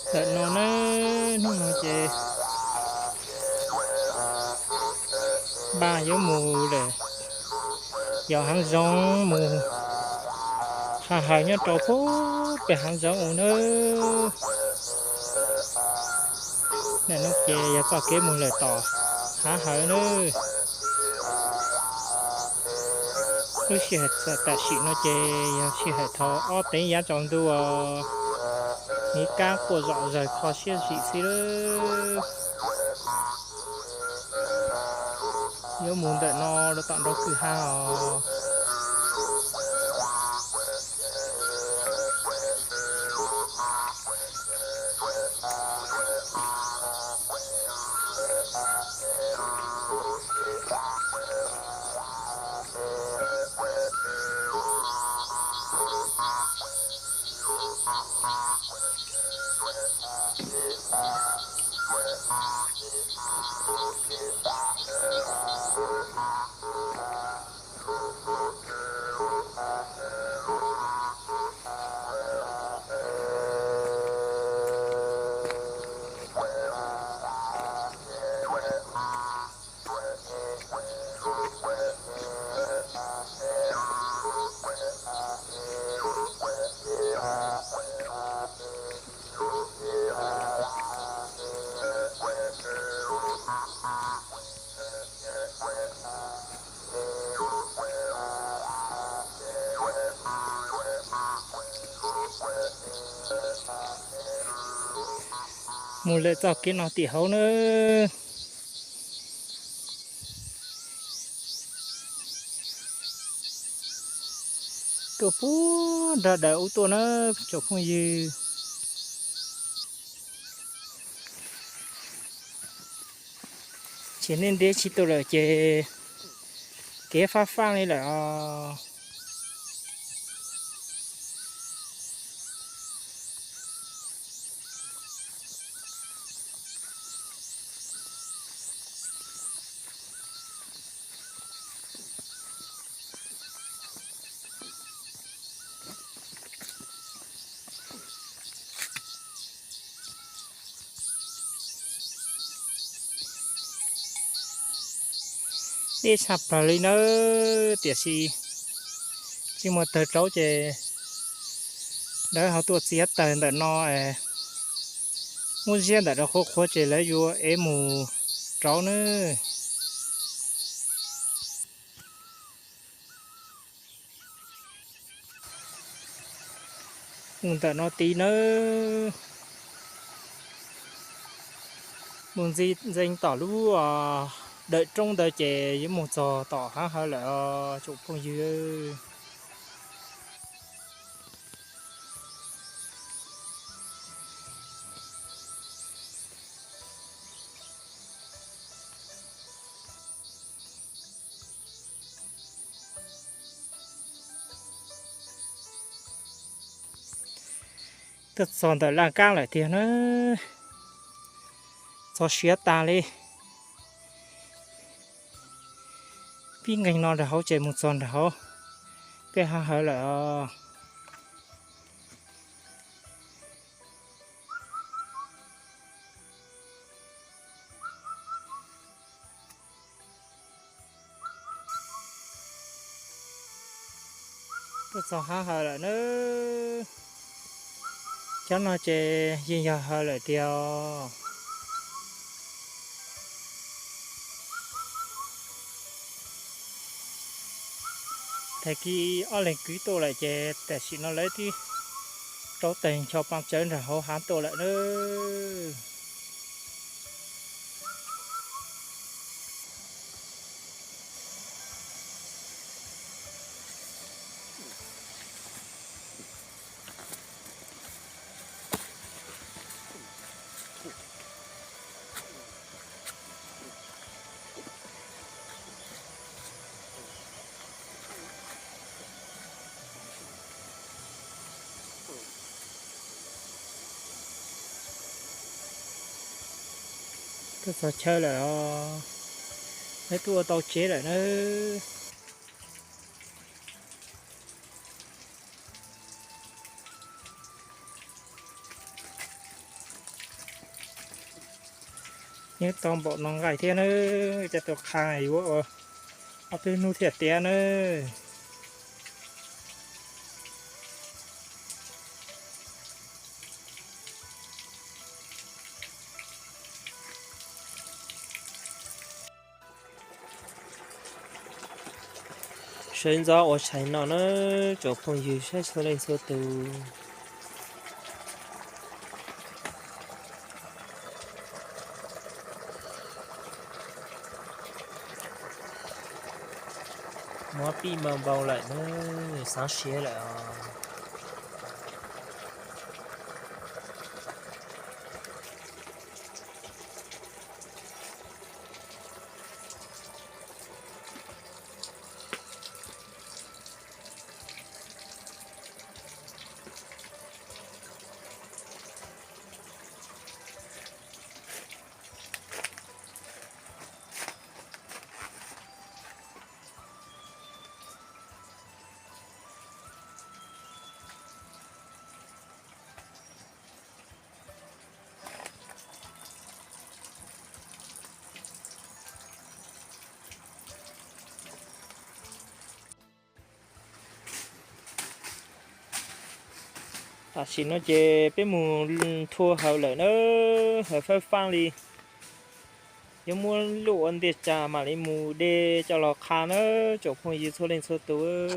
Ntawm no na, hnub no ces npaj yuav mus lawm, yos hav zoov mus hav hawm nyob rau pem hav zoov mus nawb. Nim no ces yog txoj kev mus lawm tom hav hawm nawb. Lub sij hawm tam sim no ces yog sij hawm thaum ob teev yav tsaus ntuj os, niv kab quaj zom zaws kho siab zim xwb lawm. Yuav mus ntawm no rau tom nraud kwj ha os. Mus lawm txoj kev no tim hauv na. Tuaj puag nram dawm ub tuaj na, tsoom phooj ywg. Ces nej ntiab tsis tuaj lawm ces kev fab fab li lawm os. Deb tshaj plaws li nawb, tiam sis tsis muaj tawg rauv ces lawv ho tuaj txiav tawg ntawm no, muab ziab ntawm rau qhuav qhuav ces lawv yuav ev mus rauv nawb. Mus ntawm no tid nawb. Mus ntxeev tom lub dawm roob ntawd ces yuav mus txog tom hav hawv lawm os tsoom phooj ywg. Twb txog ntawm laj kab lawm tiag na, txog siav tas li. Pib nqes no nram hauv ces mus txog nram hauv peb hav hawv lawm os. Tuaj txog hav hawv lawm nawb. Cov no ces yeej yog hawv lawm tiag os. Tag kis ob leeg kwv tuaj lawm ces tam sim no lawv twb rauv taws ncho pa tsawv nram hauv hav tuaj lawm nawb. Txog chaw lawm os, neb twb ua tau tsev lawm na. Nyob tau npaum no nqaij thiab na, cov tus qha yuav ob peb hnub thiaj tiav na. Sawv ntxov ua tshais no na, tsoom phooj ywg saib txhua leej txhua tus. Muab pij npau npau lawm na, xaav siav lawm os. Tam sim no ces peb mus thua hawm lawm na, hawm fawb faaj li. Yuav muab luj ua ntiag tsav mam li mus de coj los qha na, tsoom phooj ywg txhua leej txhua tus.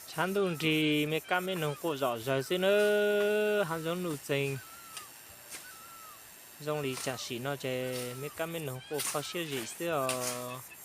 Tshav ntuj nrig me kab me noog quaj zom zaws xwb na, hav zoov nuj txeeg. Zoo li tam sim no ces me kab me noog quaj kho siab zim xwb os.